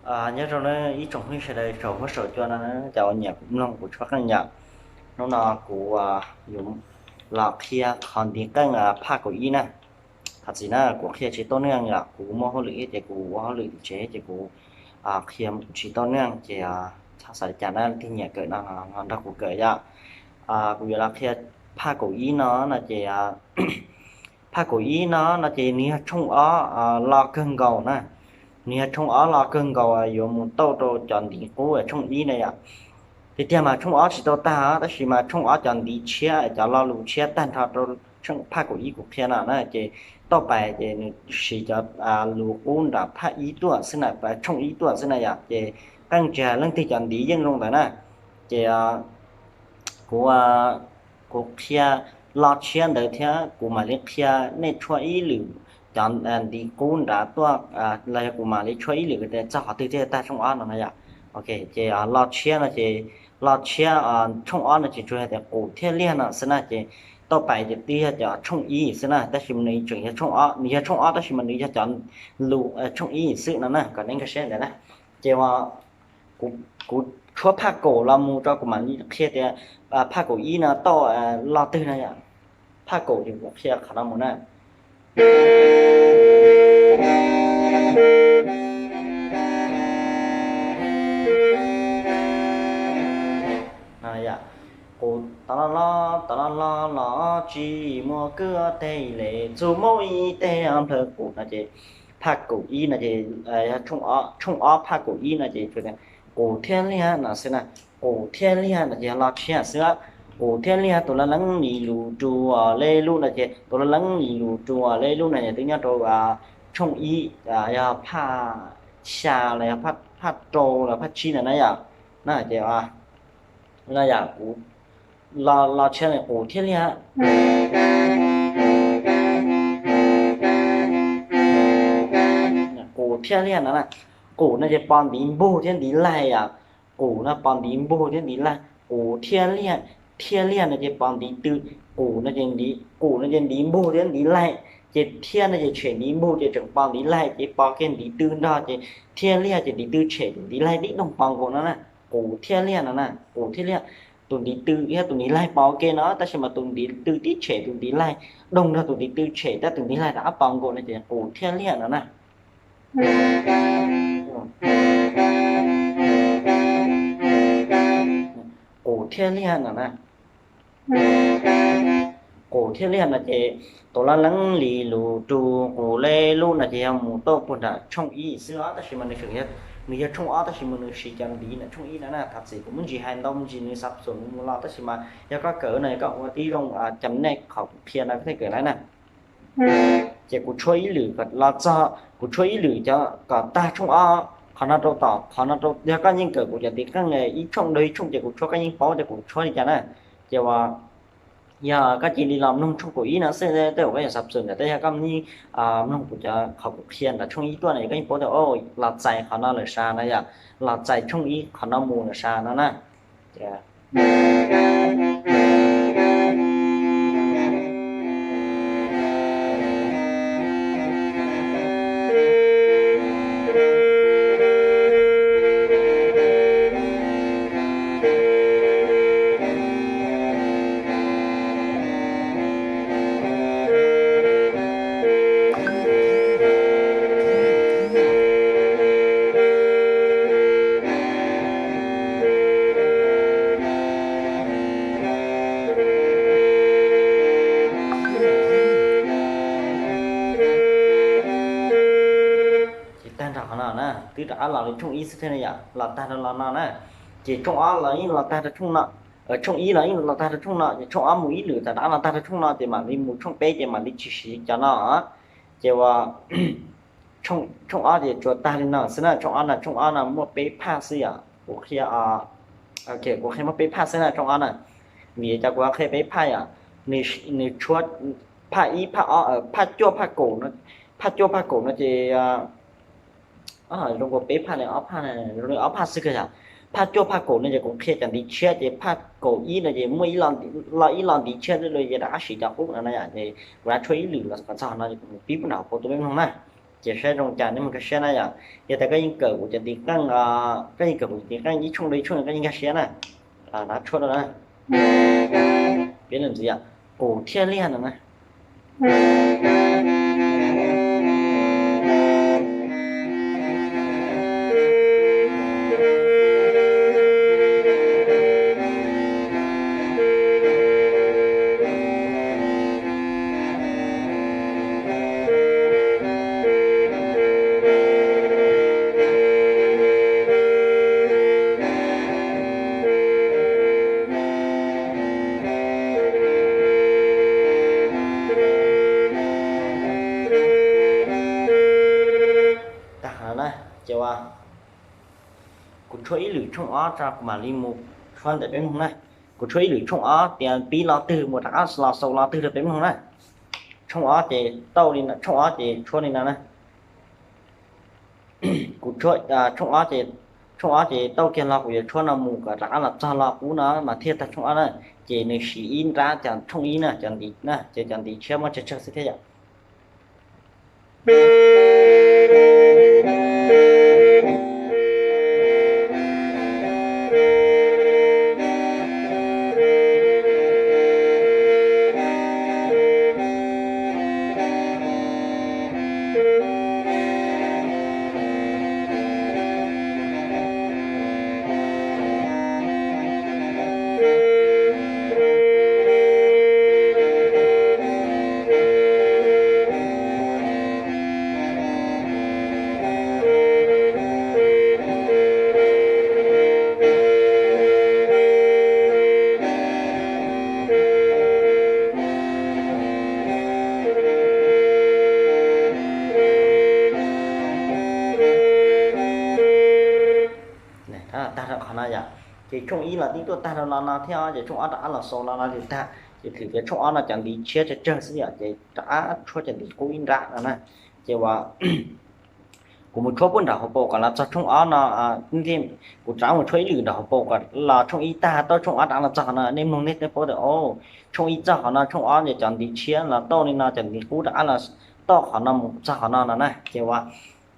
Nyob zoo na ib tsoom phooj ywg sawv daws saum huab saum cua no, cov uas nyiam kuv mloog kuv tshuab qeej yom. Hnub no kuv yuav los qhia qhov ntiv qeej phaj kaum ib na. Thov txim na kuv qhia tsis tau neej yom, kuv muaj hauj lwm ces kuv ua hauj lwm tim tsev ces kuv qhia tsis tau neej ces txhob xav li cas na, leej twg nyiam kawm no los nrog kuv kawm yom. Kuv yuav los qhia phaj kaum ib no no ces phaj kaum ib no no ces nws yog tshooj ob los kawg nkaus na. Nws yog tshooj ob los kawg nkaus yuav mus tauj rau cov ntiv qub tshooj ib na yom. Tiag tiag mas tshooj ob tsis tau tag tab sis mas tshooj ob cov ntiv tshiab cov lo lus tshiab tag nrho rau phaj kaum ib kuv qhia no na ces tauj pais ces nws siv cov lus qub nram phaj ib tuaj xwb na, tshooj ib tuaj xwb na yom. Ces qeej tsis hais leej twg cov ntiv yeej zoo ntawd na. Ces kuv kuv qhia lo tshiab ntawd thiab kuv mam li qhia nej tshuab ib lwm cov ntiv qub nrad tuaj, los yog kuam mam li tshuab ib lwm txog qhov twg thiaj tag tshooj ob no na yom. Ok, ces lo tshiab no ces, lo tshiab tshooj ob no ces tsuas yog tias qus thiab liag no xwb na ces tauj pais ces twb yog cov tshooj ib xwb na, tab sis mas nws tseem yog tshooj ob, nws yog tshooj ob tab sis mas nws yog cov lus tshooj ib xwb no na, kom nej nkag siab ntawd na. Ces kuv tshuab phaj kaum los mus rau kuv mam li qhia tias phaj kaum ib no tauj lo twg no yom. Phaj kaum ces kuv qhia qhov no mus na. Qus tod loj loj tod loj loj los tsis muaj kwj teg le, txuas muaj ib teg nplawg qus no ces phaj kaum ib no ces yog tshooj ob phaj kaum ib no ces qus thiab liag no xwb na. Qus thiab liag no ces yog lo tshiab xwb. Qus thiab liag tus laj leeb li lus rua le lub no ces tus laj leeb li lus rua le lub no ces twb nyob rau tshooj ib, yog phaj xya los yog phaj rau los phaj tsib ntawd na yom. Na ces no yom, kuv lo tshiab qus thiab liag. Qus thiab liag no na, qus no ces pos ntiv npug thiab ntiv laig yom. Qus no pos ntiv npug thiab ntiv laig, qus thiab liag, thiab liag no ces pos ntiv tw, qus no ces ntiv, qus no ces ntiv npug thiab ntiv laig, ces thiab no ces tshem ntiv npug ces tseem pos ntiv laig ces pos kiag ntiv tw nrog ces thiab liag ces ntiv tw tshem tus ntiv laig tib doog pos nkaus no na. Qus thiab liag no na, qus thiab liag, tus ntiv tw thiab tus ntiv laig pos ua ke no tab sis mas tus ntiv tw tib tshem tus ntiv laig doog nrog tus ntiv tw tshem tab tus ntiv laig rov qab pos nkaus no ces qus thiab liag no na. Qus thiab liag no na. Qus thiab liag no ces tus laj leeb li lus rua qus le lub no ces yog mus tauj puag nram tshooj ib xwb os, tab sis mas nws tseem, nws yog tshooj ob tab sis mas nws siv cov ntiv nram tshooj ib no na. Thov txim kuv muab ntsis hais ntau me ntsis nws xav xum mus los tab sis mas yog koj kawm no koj ua tib zoo cam nej qhov kuv qhia no koj thiaj kawm lawm na. Ces kuv tshuab ib lwm kom los txog, kuv tshuab ib lwm cov kom tag tshooj ob, qhov no rau tom qhov no rau, yog koj yeej kawm kuv cov ntiv qeej ib tshooj dhau ib tshooj ces kuv tshuab koj yeej paub tias kuv tshuab li cas na. Ces uas yog koj cia li los mloog tshooj kaum ib no xwb tej zaum koj yuav xav xum ntawm, tab yog koj yeej mloog kuv cov qhov kuv qhia nram tshooj ib tuaj no ces koj yeej paub tias o, los txais qhov no lawm sas no yom, los txais tshooj ib qhov no mus lawm sas no na. Ces tag nrho qhov no na, twb rov qab los li tshooj ib xwb thiab na yom, los tag rau los no na. Ces tshooj ob los yeej los tag rau tshooj no, tshooj ib los yeej los tag rau tshooj no, ces tshooj ob mus ib lwm tas rov qab los tag rau tshooj no ces mam li mus tshooj peb ces mam li tsis siv cov no. Ces uas tshooj ob ces tsuas tag li no xwb na, tshooj ob no, tshooj ob no muaj peb phaj xwb yom, kuv qhia, kuv qhia muaj peb phaj xwb na tshooj ob na. Vim cas kuv qhia peb phaj yom, nws tshuab phaj ib, phaj ob, phaj cuaj phaj kaum, phaj cuaj phaj kaum no ces zoo nkaus peb phaj li ob phaj, zoo li ob phaj xwb kawg yom. Phaj cuaj phaj kaum no ces kuv qhia cov ntiv tshiab ces phaj kaum ib no ces muaj lo ib lo ntiv tshiab xwb ces rov qab siv cov qub no na yom. Ces kuv rov tshuab ib lwm los kom txog no ces kuv mus pib pub nram hauv paus rau peb mloog na. Ces saib zoo cas nej mus nkag siab na yom. Yog tias koj yeej kawm kuv cov ntiv qeej, koj yeej kawm kuv cov ntiv qeej ib tshooj rau ib tshooj koj yeej nkag siab na. Rov tshuab rau na. Piav lwm ntxiv yom, qus thiaj liaj no na. Tag no na, ces ua kuv tshuab ib lwm tshooj ob tso kuv mam li mus tshuab ntawm peb mloog na. Kuv tshuab ib lwm tshooj ob tias pib lo twg mus rov qab los xaus lo twg rau peb mloog na. Tshooj ob ces tau li no, tshooj ob ces tshuab li no na. Kuv tshuab, tshooj ob ces, tshooj ob ces tau kiag los kuv yuav tshuab no mus kom rov qab los txog lo qub no mas thiaj tag tshooj ob na. Ces nws siv ib nrab cov tshooj ib na, cov ntiv na, ces cov ntiv tshiab muab tsawg tsawg xwb thiab yom. Tag rau qhov no yom, ces tshooj ib los twb tuaj tag rau lo no thiab, ces tshooj ob rov qab los xaus lo no ces tag, ces thwm tias tshooj ob no cov ntiv tshiab tsawg tsawg xwb yom, ces rov qab tshuab cov ntiv qub ib nrab no na. Ces ua kuv mus tshuab puag nram hauv paus kom los txog tshooj ob no, kuv rov qab mus tshuab ib lwm nram hauv paus kom los tshooj ib tag tau tshooj ob rov qab los txog qhov no, nej mloog nej thiaj paub tias o, tshooj ib txog qhov no, tshooj ob ces cov ntiv tshiab los tau li no, cov ntiv qub rov qab los tau qhov no mus txog qhov no no na. Ces ua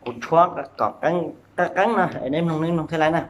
kuv tshuab kom qeeb qeeb no, nej mloog nej mloog thiaj laib na.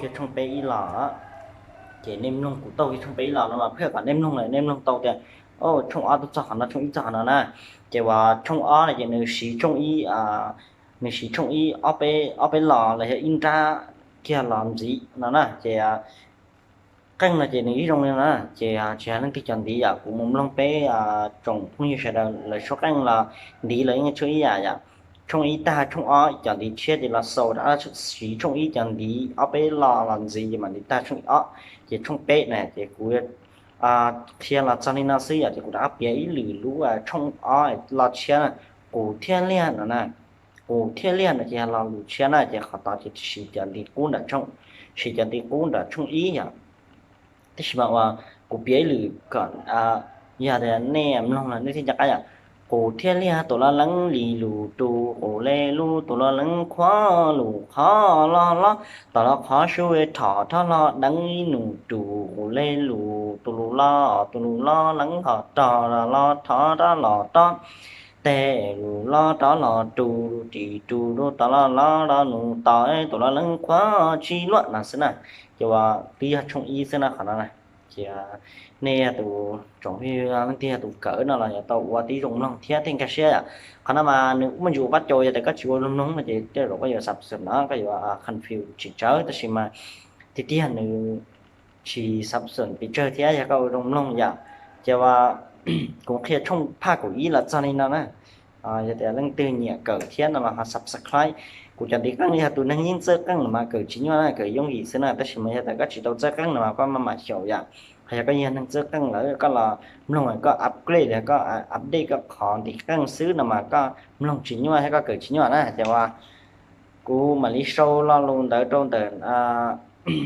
kiag tshooj peb ib los, ces nej mloog kuv taug kiag tshooj peb ib los no mas pheej kom nej mloog lawm nej mloog tau tias, o, tshooj ob tuaj txog qhov no, tshooj ib txog qhov no na. Ces uas tshooj ob no ces nws siv tshooj ib, nws siv tshooj ib ob peb, ob peb los los yog ib nrab kiag los ntxiv no na. Ces qeej no ces nws ib zoo li no na, ces tsis hais leej twg cov ntiv yom, kuv mus mloog peb tsoom phooj ywg sawv daws lawv suab qeej los ntiv los yeej tshooj ib yam yom. Tshooj ib tag tshooj ob cov ntiv tshiab ces los xaus rau, siv tshooj ib cov ntiv ob peb los los ntxiv ces mam ntiv tag tshooj ob. Ces tshooj peb na ces kuv qhia los txog li no xwb yom, ces kuv rov qab piav ib lwm lub tshooj ob los tshiab na, qus thiab liag no na. Qus thiab liag no ces yog lo lus tshiab na, ces qhov tod ces siv cov ntiv qub nram tshooj, siv cov ntiv qub nram tshooj ib yom. Tab sis mas uas kuv piav ib lwm kom yog tias nej mloog los nej thiaj nco qab yom. Qus thiab liag tus loj leeb li lus tus, qus le lus tus loj leeb qhuav lus qhov loj loj, tom los qhov sub ve thom rhob hlo deev ib nus tus, qus le lus tus lus loj, tus lus loj leeb ho rog los thov rov los rov, tes lus loj rov los tus, ris tus lub tom loj loj rov nus tos tus loj leeb qhuav tsis luaj no xwb na. Ces uas twb yog tshooj ib xwb na qhov no na. Ces nej yog tus tsoom phooj ywg leej twg yog tus kawm no los yuav tau ua tib zoo mloog thiab thiaj nkag siab yom. Qhov no mas nws muaj ntsis ua pab cau, yog tias koj tsis ua zoo mloog no ces tej zaum koj yuav xav xwm no koj yuav confuse tsis tsawg, tab sis mas tiag tiag nws tsis xav xwm pes tsawg thiab yog koj ua zoo mloog yom. Ces uas kuv qhia tshooj phaj kaum ib los txog li no na. Yog tias leej twg nyiam kawm thiab no los ho subscribe. Kuv cov ntiv qeej yog tus neeg yeej txawj qeej no mas kawm tsis nyuaj na, kawm yooj yim xwb na, tab sis mas yog tias koj tsis tau txawj qeej no mas koj maj mam xyaum yom. Hos yog koj yog neeg txawj qeej lawm koj los mloog koj upgrade los koj update koj qhov ntiv qeej xwb no mas koj mloog tsis nyuaj thiab koj kawm tsis nyuaj na. Ces uas kuv mam li sau lo lus ntawd rau ntawm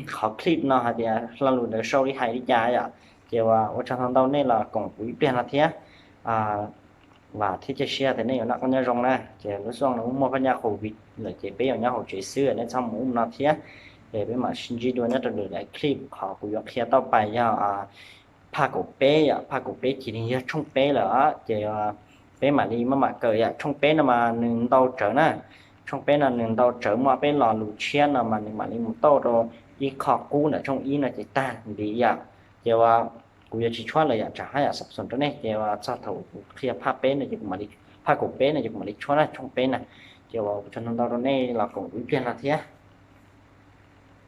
qhov clip no hais tias lo lus ntawd sau li hais li cas yom. Ces uas ua tsaug ntau ntau nej los koom kuv ib pliag no thiab. Vam thiab cia siab tias nej yuav noj qab nyob zoo na. Ces lub xyoo no muaj phab nyaj covid lawm ces peb yuav nyob hauv tsev xwb, nej txhob mus ub no thiab. Ces peb mam sib ntsib dua nyob rau lwm daim clip. Qhov kuv yuav qhia tauj pais yog phaj kaum peb yom, phaj kaum peb cia li yog tshooj peb lawm os. Ces peb mam li maj mam kawm yom. Tshooj peb no mas nws ntau tsawv na. Tshooj peb no nws ntau tsawv, muaj peb lo lus tshiab no mas nws mam li mus tauj rau ib qho qub ntawm tshooj ib no ces tag ntiv yom. Ces uas kuv yuav tsis tshuab lawm yom, tsam haj yam xav xom rau nej. Ces uas txog thaum kuv qhia phaj peb no ces kuv mam li, phaj kaum peb no ces kuv mam li tshuab na tshooj peb na. Ces uas ua tsaug ntau ntau rau nej los koom kuv ib pliag no thiab.